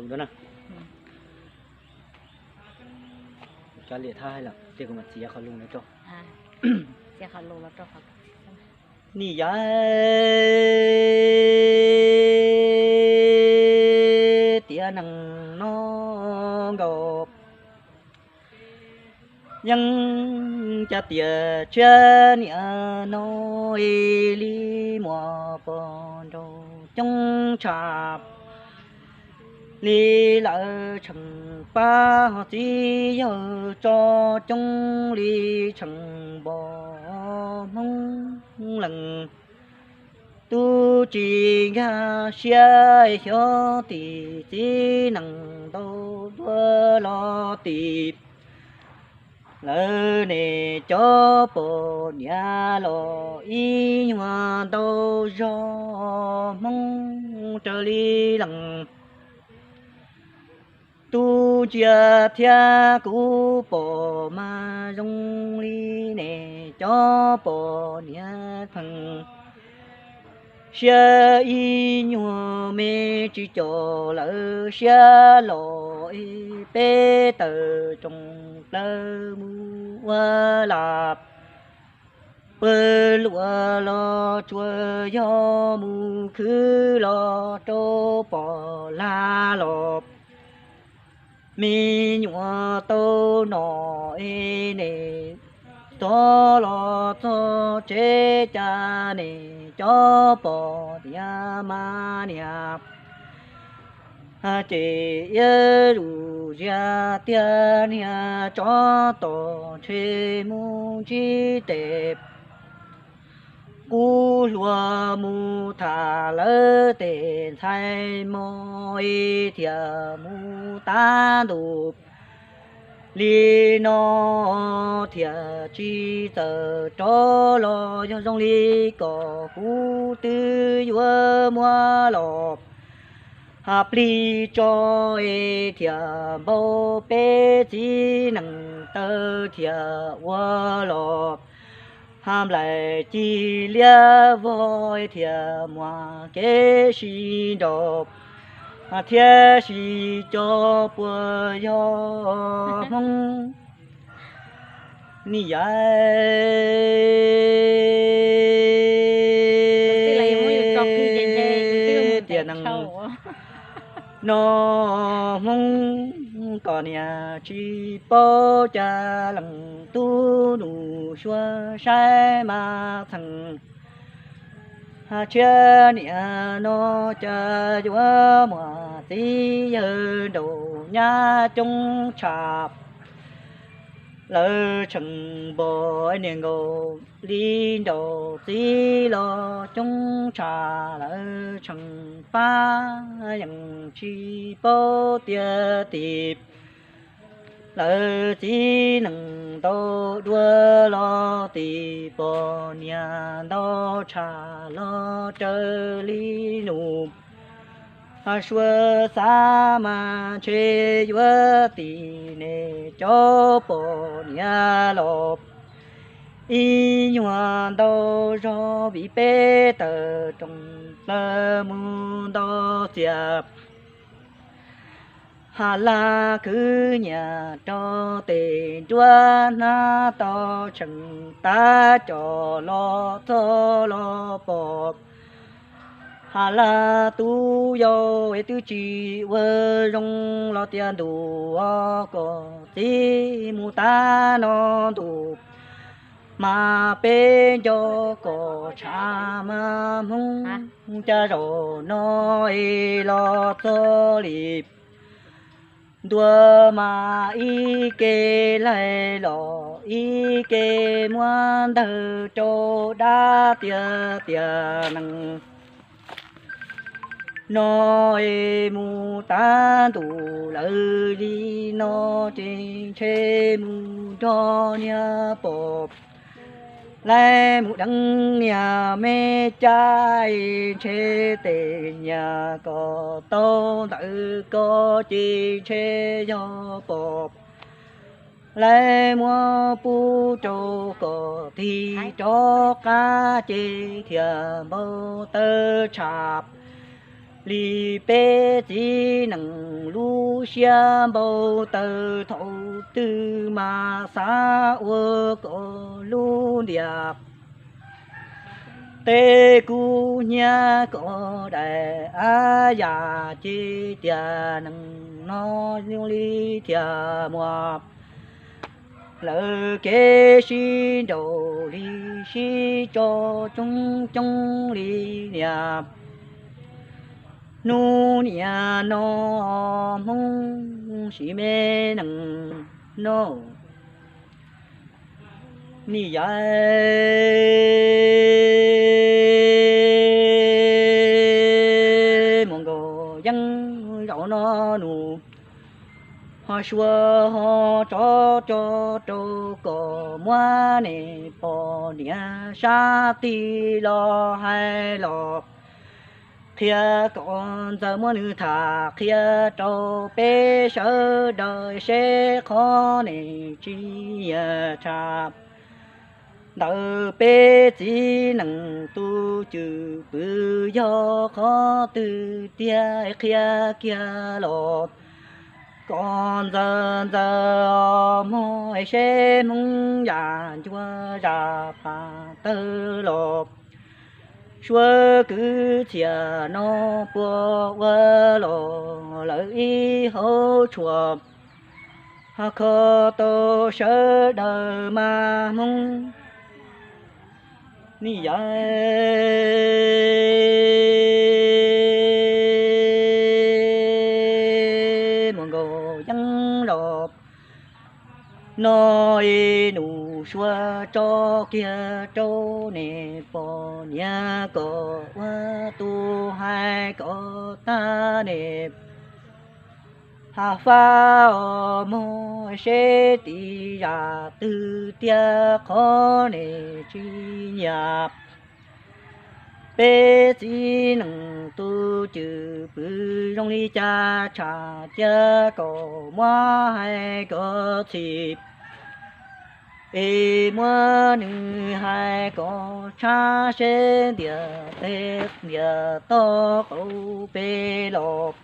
Cov liam thab hais lawm ces kuv mam txiav qhov lus no rau. Nij yam tiav neeg no nkaus, yeej cas tias tshiab niam no li muaj poj nraug coob tshaj li lawv tseem pab, ho txiv yawg tso coob li tseem npog Hmoob leej. Tub tsis nkag siab xyov tim txiv neej ntau dua los tim lawv ne, cov poj niam los ib nyuag ntau zog Hmoob raws li leej. Tub ntsia thiab kuv pom mas zoo li ne, cov poj niam pheej siab ib nyuag me, tsis coj lawv siab los es peb tawm rooj plaws mus ua laj. Pawg luam los tsuas yog mus khwv los rau pom lag los, me nyuam tau nom es ne, txog los txog tsev cas ne, cov poj niam mas niag ces iab lus zias tiag, niag tsov tom ntshe mus ntsib tes. Kuv hluas mus tham lawv tes ntxhais mos es thiaj mus tav ntuj li no, thiaj tsis txawm rov los. Yog zoo li kom kuv twb yuav muab los ha plig tso es thiaj npau peb txiv neej taw thiaj ua los ha nplaim cig liab vog thiaj muaj kev sib nraus thiab sib co puas yog Hmoob. Nij yam tiav neeg no Hmoob kom niam tsis paub cas leej tub nus suav saib mas txheej. Tshiab niam no cas yuav muaj txiv yawg nraug nyab coob tshaj. Lawv tseem npog niam nkaus li nraug txiv los coob tshaj, lawv tseem pab yeej tsis paub tiag tim. Lawv txiv neej ntau dua los tim, poj niam ntau tshaj los raws li nus. Suav xav mas ntshe yuav tim ne, cov poj niam los ib nyuag ntau zog vim peb tawm rooj plaws mus ntau txias. Ha laj khwv nyiam rau tes nruab hnab tau tseem tav cos los txog los pom. Ha laj tub yau es twb tsis ua zoo los tias ntuj os, kom txiv mus tav no ntuj mas peb nco kom tshav mas Hmoob cas zaum no es los txog li. Ntuj mas ib ke laig los ib ke muab ntawg rau dab tiag tiag neeg no es mus tav ntuj lawm li no ces ntshe mus nrog niag pom laib mus deev niag me cab es ntshe tes nyiam kom tau ntawm ko ces ntshe yog pom laib muab pub rau kom tig rov qab ces thiaj npau taw tshaj. Li peb txiv neej lub siab npau taws thaum twg mas xav ua kom lub ntiaj teb kub hnyiab kom daim ab yam ces tiam neej no zoo li thiaj muaj lawv kev sib nraus li sib tso coob coob li niam. Hnub niam no Hmoob sim me neej no, ni yawm muaj nkaus yeeb zaum no nus ho sua ho tso tso rau kom muab nej poj niam sab tig los hais los qhia kom Ntxawm muab nws tham qhia rau peb sawv daws seb qhov nej tsis nyiam tshaj ntawm peb txiv neej tus cwm pwm yog qhov twg tiag qhia kiag los kom Ntxawm Ntxawm mog seb Hmoob yam ncua zaj pam tawg los suav kwv txhiaj no puas ua los lawv ib hauv tshuaj ho kho tau sawv daws mas Hmoob ni yawm muaj nkaus yeeb los no ib nus sua tso kiag rau nej poj niam kom ua tus hais kom tag nej ha fab os mog seb tim zaj twg tiag qhov nej tsis nyiam. Peb txiv neej tus cwm pwm zoo li cas tshaj cia kom muab hais kom txhim es muab nws hais kom tshab seb ntiaj teb ntiaj toj qaum pem los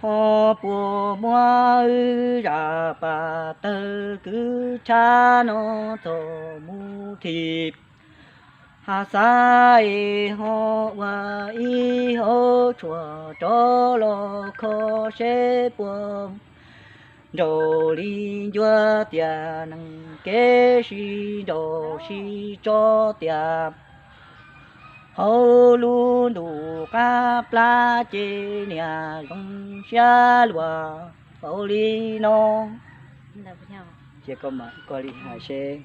ho puas muab wb zaj pam tawg kwv tshab no txog mus thim. Ha xav es ho ua ib hauv tshuaj rov los kho seb puas nraus li ncua tiam neeg kev sib nraus sib tso tiam hauv lub ntuj qab plab ces niam zoo siab luag npaum li no. Cia koj mam koj li hais seb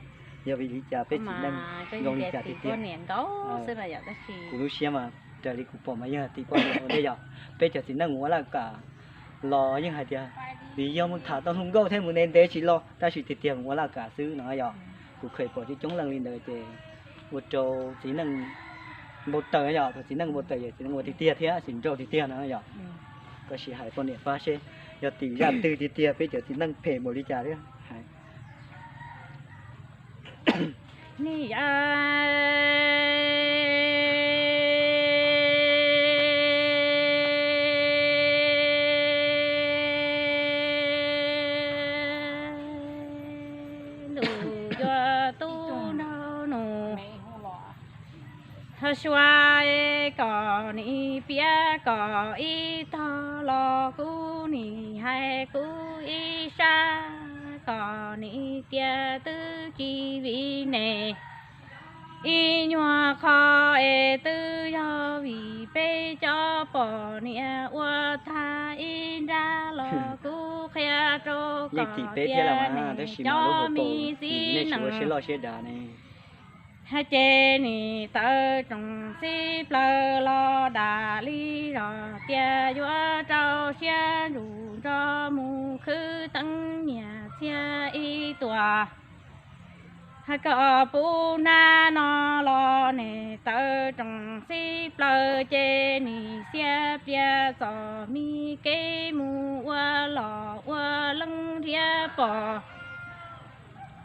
yog vim li cas peb txiv neej zoo li cas tiag tiag. Kuv lub siab mas raws li kuv pom mas yeej hais tias poj niam ua ntej yog peb cov txiv neej mus ua laj kam los yeej hais tias vim yog mus tham tau hluas nkauj thiab mus ntev ntev tsis los tab sis tiag tiag mus ua laj kam xwb no yog. Kuv kheev pom coob coob leej li ntawd ces ua rau txiv neej npau taws yog, thaum txiv neej npau taws yog txiv neej ua tiag tiag thiab tsis nraus tiag tiag no yog. Koj sim hais poj niam pab seb yog tim zaj twg tiag tiag peb cov txiv neej phem npaum li cas thiab hais. Ni yawm ntuj yuav tub nraug nus ho sua kom nim piav kom ib tog los kuv nim hais kuv ib sab kom nim tias twb tsis vim nej ib nyuag qho es twb yog vim peb cov poj niam ua tag ib nrab los kuv qhia rau kom tias nej cov me txiv neej siab loj siab dav ne. Hais ces nim tawv tsoom txib plaws los dam li zog tias yuav rau siab ntsug nrog mus khwv teeb nyiaj txiag ib tuas. Hais kom puv hnab no los nej tawv tsoom txib plaws ces nim xiab pliag txom me kev mus ua los ua leej nrhiav pom.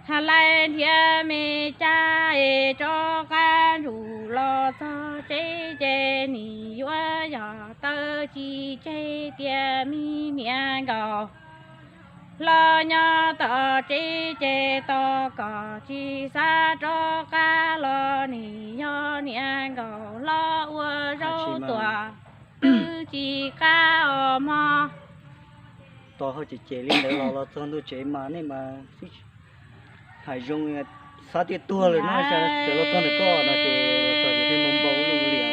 Hais lais nrhiav me cab es rov qab ntsug los txog tsev ces nim yuav yog tsis tseg tias me niam nkaus hlob nyob tom tsev ces tos kom tsis xav rov qab los nim yog niam nkaus hlob ua zaub tuam twb tsis qab os mog. Tos ho ces ces li ntawd los los txog ntua tsev mas nej mas hais zoo xav tias tuag lawm no, txawm los txog ntawm koj no ces los txog ces thiaj npau npau luj lias.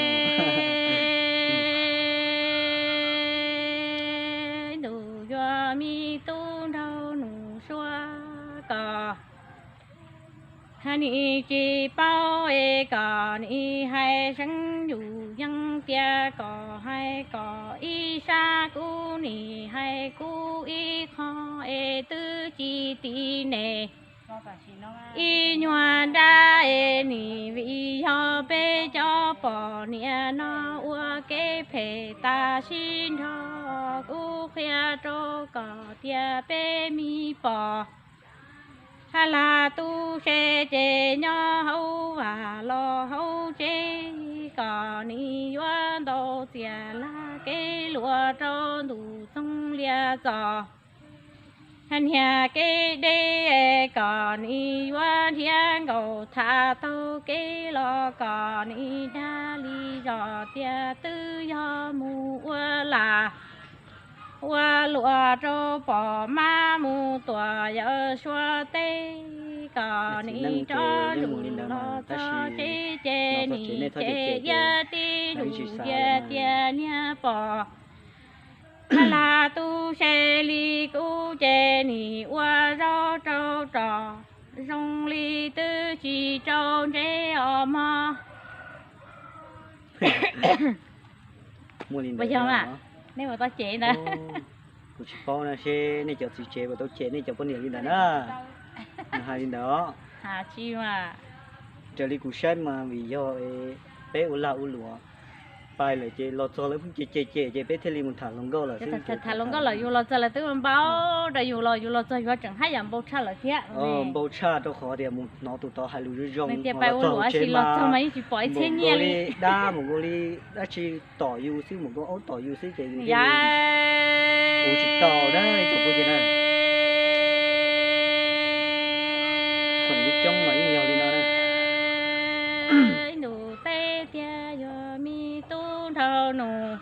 Ntuj yuav me tub nraug nus suab kos nim tsis paub es kom nim hais seev yus yeej tias kom hais kom ib sab kub nim hais kub ib qho es twb tsis tim nes ib nyuag dab es nim vim yog peb cov poj niam no ua kev phem tas sib nrho. Kuv qhia rau kom tias peb me poj hab lag tub se ces nyob hauv vam los hauv tsev kom nim yuav ntau txias lag kev luam rau ntuj txoog lias txos. Niag kev deb kom nim yuav nrhiav nkaus tham taug kev los kom nim dag li zos tias twb yog mus ua lam ua luam rau pom mab mus tuam yawm suav teb kom nim rov zus los txog tsev ces nim ces iab tib zus yag tias niag poj hab lag tub se li kuv ces nim ua zaub rau rog zoo li twb tsis rau ntseb os mog. Nej puas tau cem ntawd? Kuv tsis paub na, seb nej cov txiv tsev puas tau cem nej cov poj niam li ntawd na. Nws hais li ntawd os. Raws li kuv saib mas vim yog peb ua lag ua luam pais lawm ces los txog lawv pheej cem cem cem ces peb thiaj li mus tham hluas nkauj lawm xwb. Tham hluas nkauj lawm yus los txog lawv twb npau rau yus los yus los txog yus tseem haj yam npau tshaj lawv thiab. Npau tshaj rau qhov tias mus hnov tus tod hais lus zoo zoo tias pais ua luam tab sis los txog mas yeej tsis pom ib txhiab nyiaj li, dab mus nkaus li dab tsi tom yus xwb, mus nkaus aub tom yus xwb ces yus thiaj li ua tsis tau na ib tsoom phooj ywg na. Feem coob mas yeej yog li no na. Ntuj teb tiag yog me tub nraug nus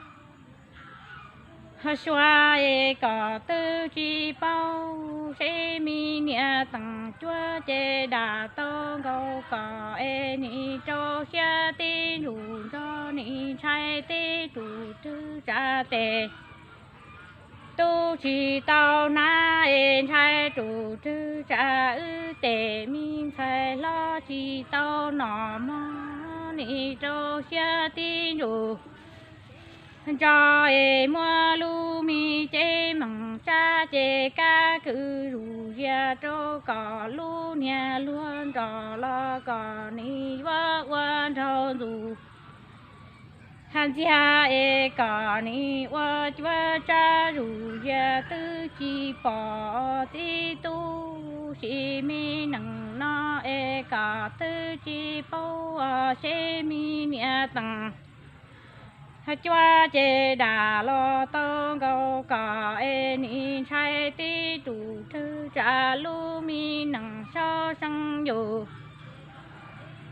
ho sua es kom twb tsis paub seb me niam teem cuab ces dam tau nkaus kom es nim rau siab tib ntsum nrog nim ntshai tib tsuj rwg tsa tes. Tub tsis tau hnav es ntshai tsuj rwg tsa wb tes, me ntxhais hlob tsis tau nom mog nim rau siab tib ntsum nrog es muab lub me cev meem tsab ces kab kwv zus zias rau kom lub niag luag nrog los kom nim yuav ua nraug ntxus. Hab ntxiag es kom nim ua cuab tsab zus zias twb tsis pom txib tub sis me nees no es kom twb tsis paub seb me niam teem cuab ces dam los tau nkaus kom es nim ntshai tib tsuj rwg tsa lub me nees saub seej yus.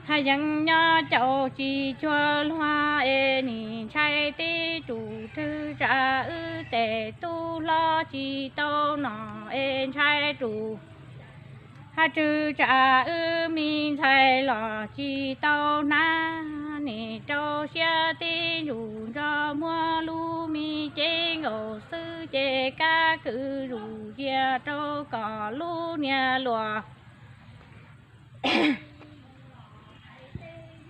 Hab yeej nyob caum tsis cuag luag es nim ntshai tib tsuj rwg tsa wb tes, tub hlob tsis tau nom es ntshai tsuj hab rwg tsa wb me ntxhais los tsis tau hnav, nim rau siab tib ntsum nrog muab lub me cev nkaus xwb ces kab kwv zus zias rau kom lub niag luag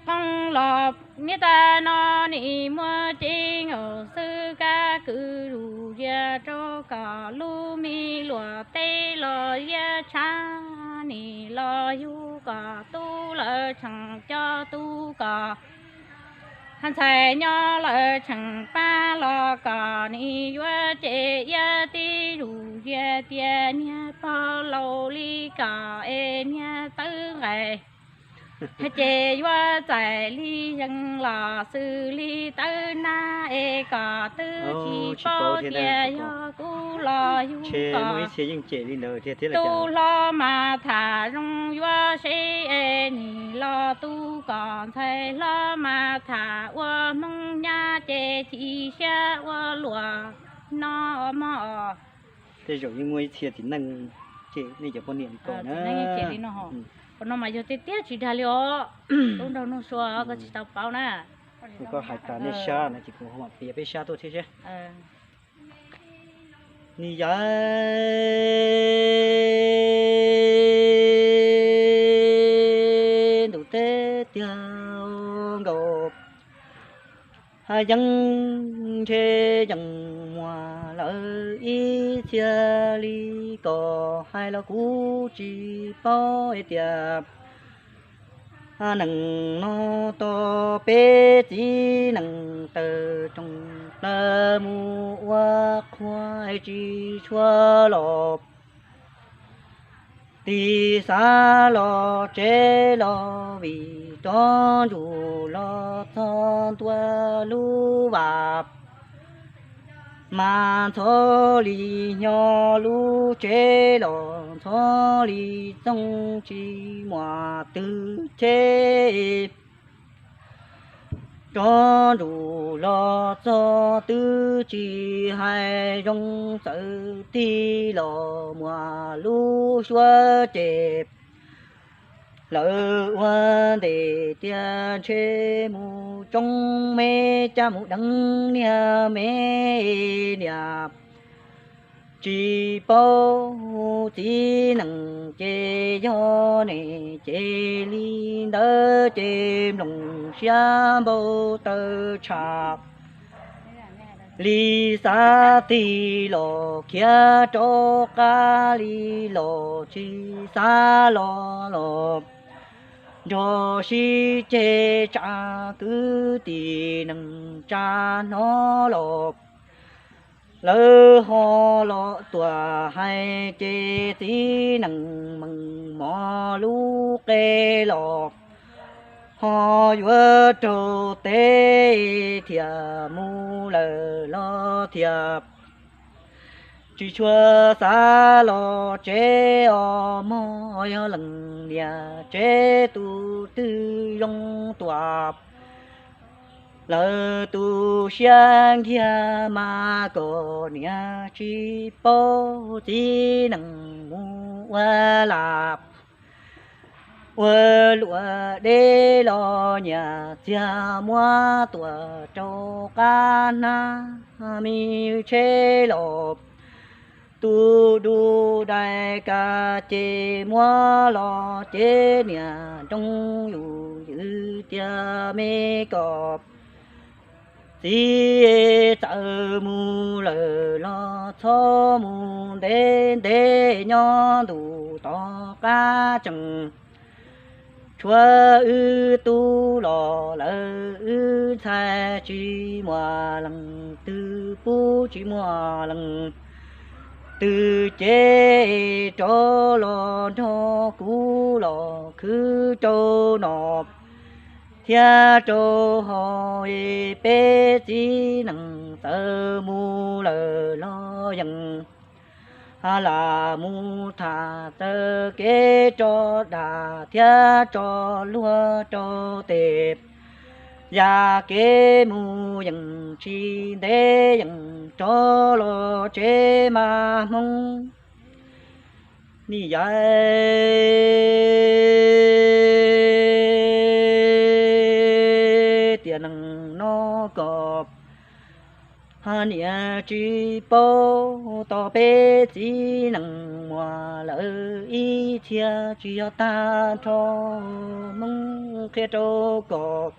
qoob los niab tag no nim muab cev nkaus xwb kab kwv zus zias rau kom lub me luag teb los ziab tshab, nim los yug kom tub lawv tseem coj tub kom ntxhais nyob lawv tseem pab los kom nim yuav ces iab tib zus zias tias niag pog laus li kom es niag tawb nqaim Ces yuav txais li yees los xws li tawb nab es kom twb tsis paub tias yog kuv los yug kom. Tus hlob mas tham zoo yuav seb es nim los tus kom ntxhais hlob mas tham ua Hmoob nyab ces chim siab ua luaj no mog. Tej zaum yeej muaj ib txhia txiv neej cem nej cov poj niam li ko na. Qhov no mas yog tiag tiag tsis dag li os. Tub nraug Nuj Sua koj tsis tau paub na. Koj hais tas nej sab no ces kuv mam piav peb sab tuaj thiab seb. Ni yam ntuj teb tiag nkaus, yeej ntshe yeej muaj lawm ib txhia li kom hais los kuv tsis paub hais tias neeg no tos peb txiv nees taw rooj plaws mus ua qhua tsis tshua los. Tig xav los tsev los vim rov ntsug los txog ntua lub vas, mas ntxhov li hnyo lub tsev los ntxhov li txooj tsis muaj twg cheb. Rov ntsug los txog twb tsis hais zoo, txawm tig los muaj lub suab ces lawv ua ntej tias ntshe mus tsoob me cab mus deev niag me niam. Tsis paub txiv nees ces yog ne ces li ntawd ces nplooj siab npau taws tshaj. Li xav tig los khiav rov qab li los tsis xav los los nrog sib ceg tsa kwv tij neej tsa hnov los. Lawv ho los tuaj hais ces txiv nees meem mos lub qe los ho yuav raug teb thiaj mus lawm los thiaj tsis tshua xav los tsev os mog, yog leej niam tsev tus twg zoo tuaj lawv tu siab nkiag mas kom niam tsis paub txiv nees mus ua lam ua luam deb los nyias txiag muab tuam rau qab hnab me tsheb los. Tus dub dais kas ces muab los ces niam nroo yus ywm tias me kom txiv txawm mus lawm los txhob mus ntev ntev, nyob ntu tom qab tsees tshuav wb tub los lawm wb ntxhais tsis muaj leej twg pub, tsis muaj leej twg cev, rov los nrog kuv los khwv rau no thiab rau hauv. Peb txiv nees txawm mus lawm los yeej lam mus tham taw kev rau dag thiab rau luag rau tes. Yam kev mus yeej tsis ntev, yeej rov los tsev mas Hmoob ni yam tiam neej no kom niam tsis paub, tos peb txiv nees muaj lawm ib txhia, tsis yog tag nrho Hmoob qhia rau kom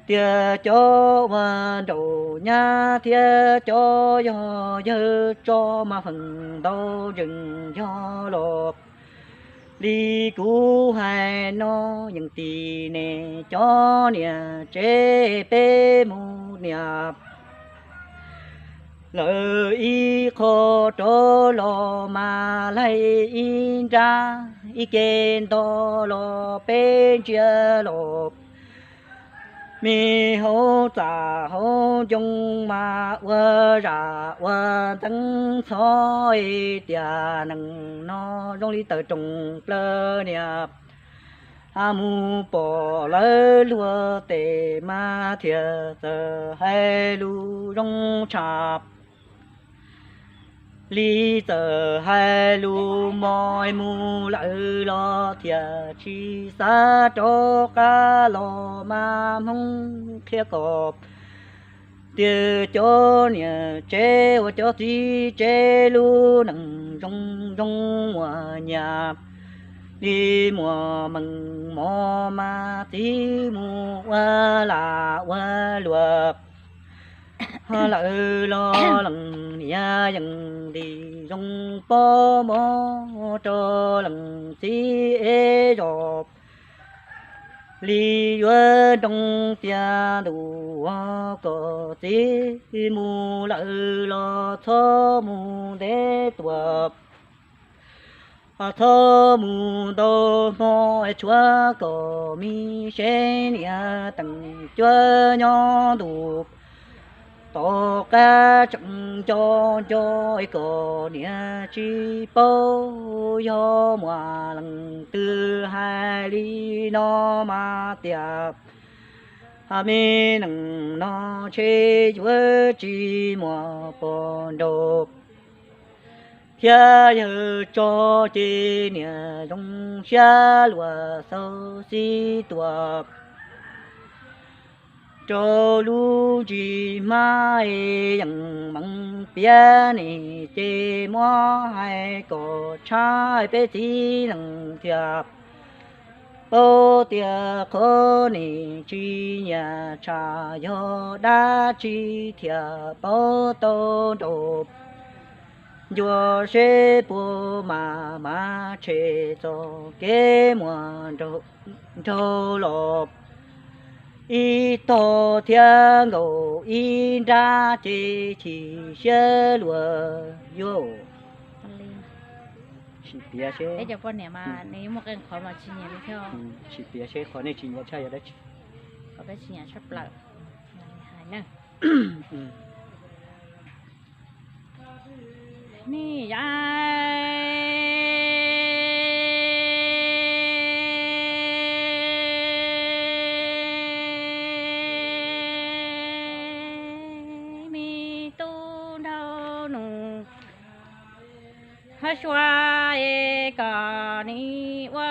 tias cov ua nraug nyab thiab cov yog yawg tso mas feem ntau ntseem yog los li kuv hais no. Yeej tim nej cov niam tsev peb mus niam lawm ib qho rov los mas laig ib nrab ib ce nto los peb ntsia los, me hauv txaj hauv ncoo mas ua zaj ua ntxeev txhob tias neeg no zoo li tawm roos plaws niam. Mus pom lawv luag tes mas thiaj txawm hais lus zoo tshaj li txawm hais lus mos mus lawm los thiaj tsis xav rov qab los mas Hmoob qhia kom tias cov niam tsev uas cov txiv tsev lub neej zoo zoo muaj nyiaj li muaj meej mom mas txiv mus ua lag ua luam lawm los leej niam yeej li zoo pob mov rau leej txiv es zos li yuav nroo tias ntuj kom txiv mus lawm los txhob mus ntev tuaj, txhob mus ntau hmo es tshuav kom me seb niam teem cuab nyob ntuj tom qab tseem nco nco es kom niam tsis paub. Yog muaj leej twg hais li no mas tias me neej no ntshe yuav tsis muaj poj nraug thiab yawg tso ces niam zoo siab luag xauv xib tuaj rau lub ntsis hmab es yeej meej piav ne ces muab hais kom tshab peb txiv neej thiaj paub tias qhov ne tsis nyiam tshaj yog dab tsi thiaj paub tau nraug ncua seb puas mam mam tshem txoj kev muag nraug los ib tog thiab nkaus ib nrab ces chim siab luag yuav tsis piav seb, tsis piav seb qhov nej tsis nyiam tshaj yog dab tsi. Me tub nraug nus hab sua es kom nws ua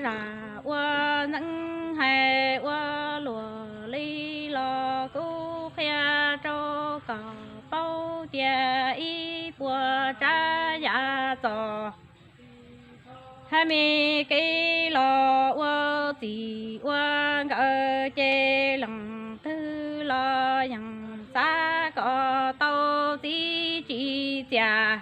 zam ua ntxeev hais ua luag li los kuv qhia rau kom paub tias ib puas tsav yam txom hab me kev los ua txij ua nkawm ces leej twg los yeej xav kom tau txiv tsis txias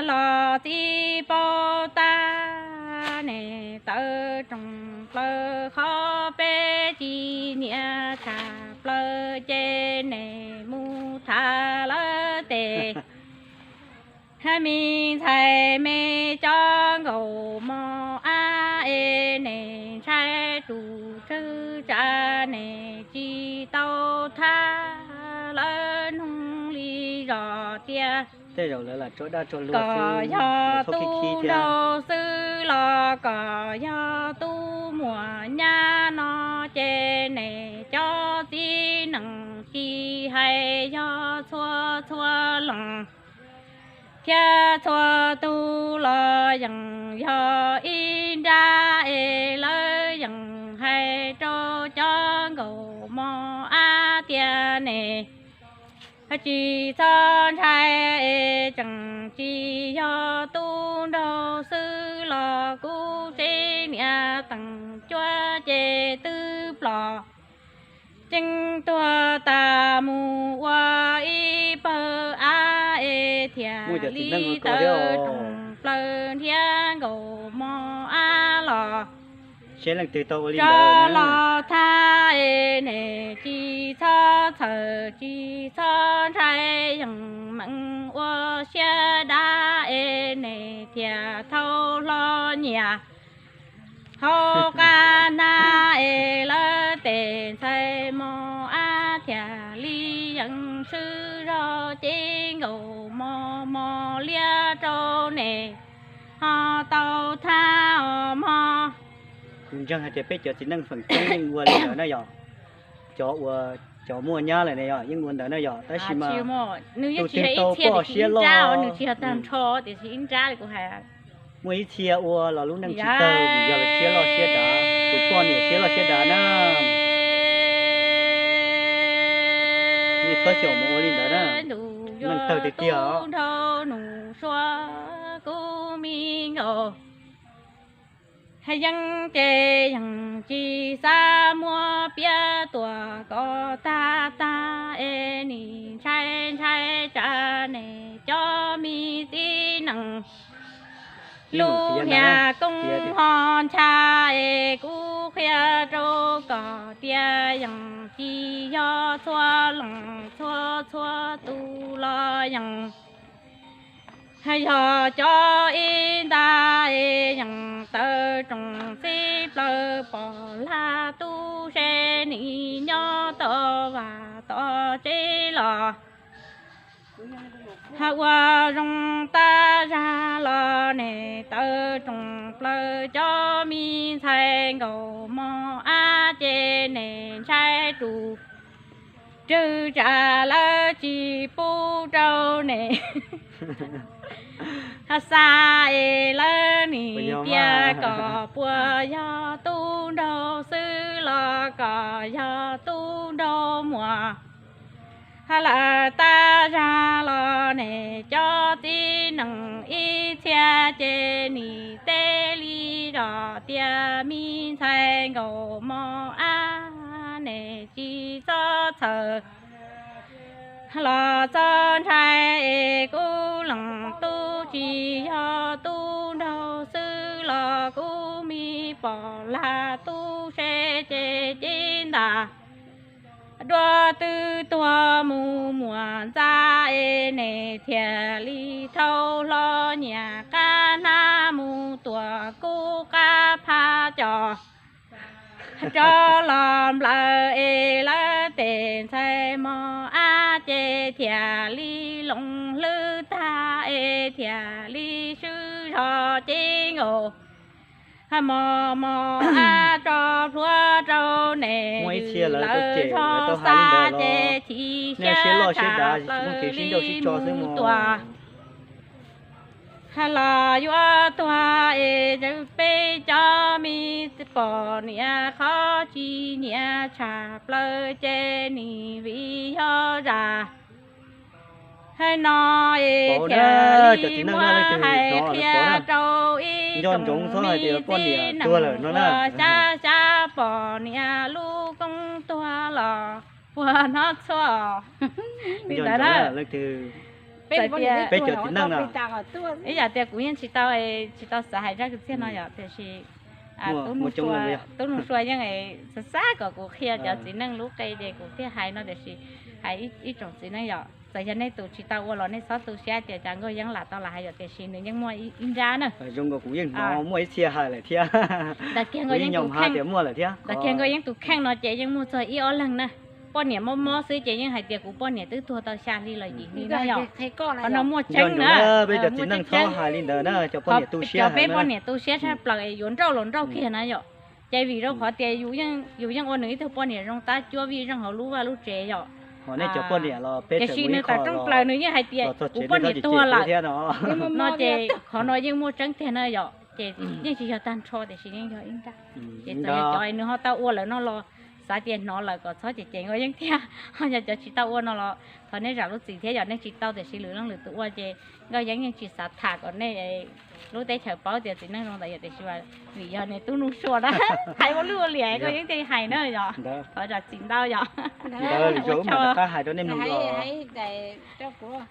los txiv paub tab ne tawv roog plaws qhov peb tsis nyiam tshaj plaws ces ne mus tham lawv tes hab me ntxhais me cov nkaus mos ab es ne ntshai tus tswv tsa ne tsis tau thab lawv noog li zos tias kom yog tub nraug xwb los kom yog tub muam nyab no ces ne cov txiv neej tsis hais yog txhua txhua leej thiab txhua tug los yeej yog ib nrab es lawv yeej hais rau cov nkaus mos ab tias ne tsis txhob ntshai es tseem tsis yog tub nraug xwb los kuv tsev niam teem cuab ces twb plom ceeb tuag tas mus ua ib pawg ab es thiaj li tawv roog plaws nrhiav nkaus mos ab los Seb leej twg tau ua li ntawd los thab es nim tsis txhob txhawj tsis txhob ntshai, yeej meem ua siab dav es nim thiaj thau hlo nyiaj. Hauv qab hnab es lawv tes ntxhais mos ab thiaj li yeej swb zog ces nkaus mos mos liab rau nim ho tau thab os mog. Kuv ntseeg hais tias peb cov txiv neej feem coob yeej ua li ntawd na yog, cov uas cov muaj nyab lawm ne yog yeej ua ntawd na yog, tab sis mas nws yeej tsis yog ib txhia tiam sis ib nrab, nws tsis yog tag nrho tiam sis ib nrab li kuv hais. Muaj ib txhia ua los lub neej tsis tawg vim yog lawv siab loj siab dav, tus poj niam siab loj siab dav na. Nej txhob xyaum mus ua li ntawd na, neeg tawg tiag tiag os. Nrau nus sua kuv me nkaus. Yeej ces yeej tsis xav muab piav tuaj kom tag tag es nim ntshai ntshai tsam nim cov me txiv neej lub hnia koob ho ncha es kuv qhia rau koj tias yeej tsis yog txhua leej txhua txhua tus los yeej yog cov ib nta es yeej tawv rooj txib plaws pom lag tub se nim nyob tom vaj tom tsev los ua zoo tab zag los nim tawv rooj plaws cov me ntxhais nkaus mos ab ces nim ntshai tus rwg tsam lawv tsis pub rau nim xa es lawv nim tias kom puas yog tub nraug xwb los kom yog tub nraug muam. Lawv tab zag los nim cov txiv neej ib txhia ces nim teb li zos tias me ntxhais nkaus mos ab nim tsis txhob txhawj los txhob ntshai es kuv leej tub tsis yog tub nraug xwb los kuv me pom lag tub se ces cib ntas dua twb tuag mus muam ntxa es nim thiaj li thau hlo nyiaj qab hnab mus tuam kub qab phab cos rov los nplawm es lawv tes ntxhais mos ab ces thiaj li loo hlwb tag es thiaj li swb zog ces nkaus mos mos ab tso plhuav rau nim lawv zog xa ces chim siab tshaj plaws li mus tuam. Los yuav tuag es peb cov me poj niam qhov tsis nyiam tshaj plaws ces nim vim yog zaj no es thiaj li muab hais qhia rau ib tsoom me txiv neej uas xyab xyab poj niam lub koob tuag los puag hnub txhua li ntawd na. Peb cov txiv neej no, ib yam tias kuv yeej tsis tau, tsis tau xav hais zaj kwv txhiaj no yom, tiam sis tub Nuj Sua yeej xav xav kom kuv qhia cov txiv neej lub qe ces kuv thiaj hais no, tiam sis hais ib tsoom txiv neej yom, txawm yog nej tus tsis tau ua los nej txhob tu siab tias cas Nkauj Yeeb lam tau lam hais yom, tiam sis nws yeej muaj ib nrab na. Zoo nkaus kuv yeej hnov muaj ib txhia hais lawm thiab. Ntawd kiag Nkauj Yeeb tus kheej, ntawd kiag Nkauj Yeeb tus kheej no ces yeej muaj txog ib ob leeg na. Poj niam mob mob xwb ces yeej hais tias kuv poj niam twb tuag tau xya hli los yim hli na yom. Qhov no muaj tseeb na. Peb cov txiv neej txhob hais li ntawd na, cov poj niam tu siab, cov peb poj niam tu siab tshaj plaws es yuav nrauj los nrauj kiag na yom. Ces vim rau qhov tias yus yeej ua nws ib tug poj niam zoo tab cuab vij zeej hauv lub vaj lub tsev yom. Tiam sis nws tawm rooj plaws nws yeej hais tias kuv poj niam tuag lawm no ces qhov no yeej muaj tseeb tiag na yom. Ces yeej tsis yog tag nrho tiam sis yeej yog ib nrab. Ces txawm yog cov nws ho tau ua lawm no los xav tias hnov lawm kom txhob cem cem Nkauj Yeeb thiab, ho yog cov tsis tau ua no los thov nej zam lub txim thiab yom. Nej tsis tau tiam sis lwm leej lwm tus ua ces Nkauj Yeeb yeej tsis xav tham kom nej lub teb chaws paub tias txiv neej zoo ntawd yom, tiam sis vim yog nws tub Nuj Sua na, hais ua luaj ua liam Nkauj Yeeb thiaj hais na yom. Thov zam txim ntau yom. Ntawd lwm zaus wb mam rov qab hais rau nej mloog os.